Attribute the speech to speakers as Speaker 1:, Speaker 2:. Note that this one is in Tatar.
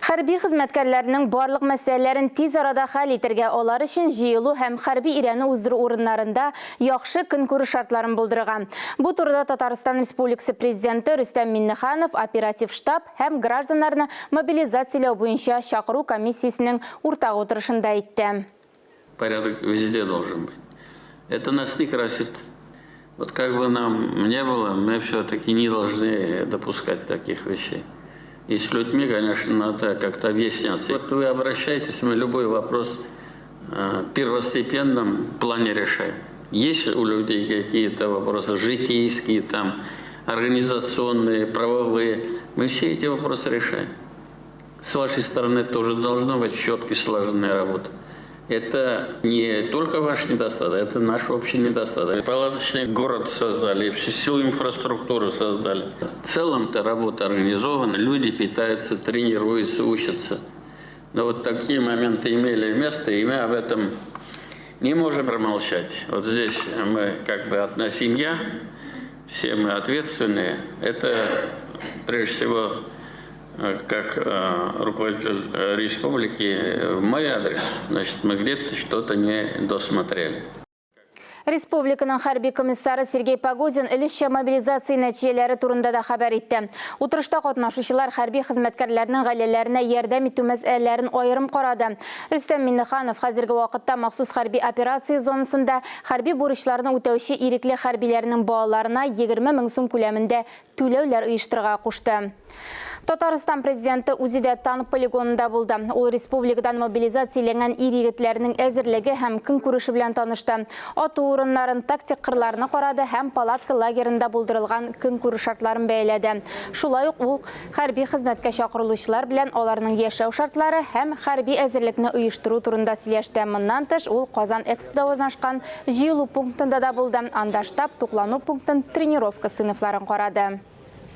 Speaker 1: Хәрби хезмәткәрләрнең барлык мәсьәләләрен тиз арада хәл итәргә, алар өчен җыелу һәм хәрби өйрәнү уздыру урыннарында яхшы көнкүреш шартларын булдырырга. Бу турыда Татарстан Республикасы Президенты Рөстәм Миңнеханов оператив штаб һәм гражданнарны мобилизацияләү буенча чакыру комиссиясенең уртак утырышында әйтте.
Speaker 2: Порядок везде должен быть. Это нас не красит. Вот как бы нам не было, мы все-таки не должны допускать таких вещей. И с людьми, конечно, надо как-то объясняться. Вот вы обращаетесь, мы любой вопрос э, в первостепенном плане решаем. Есть у людей какие-то вопросы житейские, там, организационные, правовые, мы все эти вопросы решаем. С вашей стороны тоже должна быть четко слаженная работа. Это не только ваш недостаток, это наш общий недостаток. Палаточный город создали, всю инфраструктуру создали. В целом-то работа организована, люди питаются, тренируются, учатся. Но вот такие моменты имели место, и мы об этом не можем промолчать. Вот здесь мы как бы одна семья, все мы ответственные. Это прежде всего как руководитель республики в мой адрес. Значит, мы где-то что-то не досмотрели.
Speaker 1: Республиканың хәрби комиссары Сергей Погодин өлешчә мобилизация нәтиҗәләре турында да хәбәр итте. Утырышта катнашучылар хәрби хезмәткәрләрнең гаиләләренә ярдәм итү мәсьәләләрен аерым карады. Рөстәм Миңнеханов хәзерге вакытта махсус хәрби операция зонасында хәрби бурычларны үтәүче ирекле хәрбиләрнең балаларына 20 мең сум күләмендә түләүләр оештырырга кушты. Татарстан президенты үзе дә танк полигонында булды. Ул республикадан мобилизацияләнгән ир-егетләрнең әзерлеге һәм көнкүреше белән танышты. Ату урыннарын, тактик кырларны карады һәм палатка лагерында булдырылган көнкүреш шартларын бәяләде. Шулай ук ул хәрби хезмәткә чакырылучылар белән аларның яшәү шартлары һәм хәрби әзерлекне оештыру турында сөйләште. Моннан тыш, ул Казан Экспода урнашкан җыелу пунктында да булды. Анда штаб, туклану пунктын, тренировка сыйныфларын карады.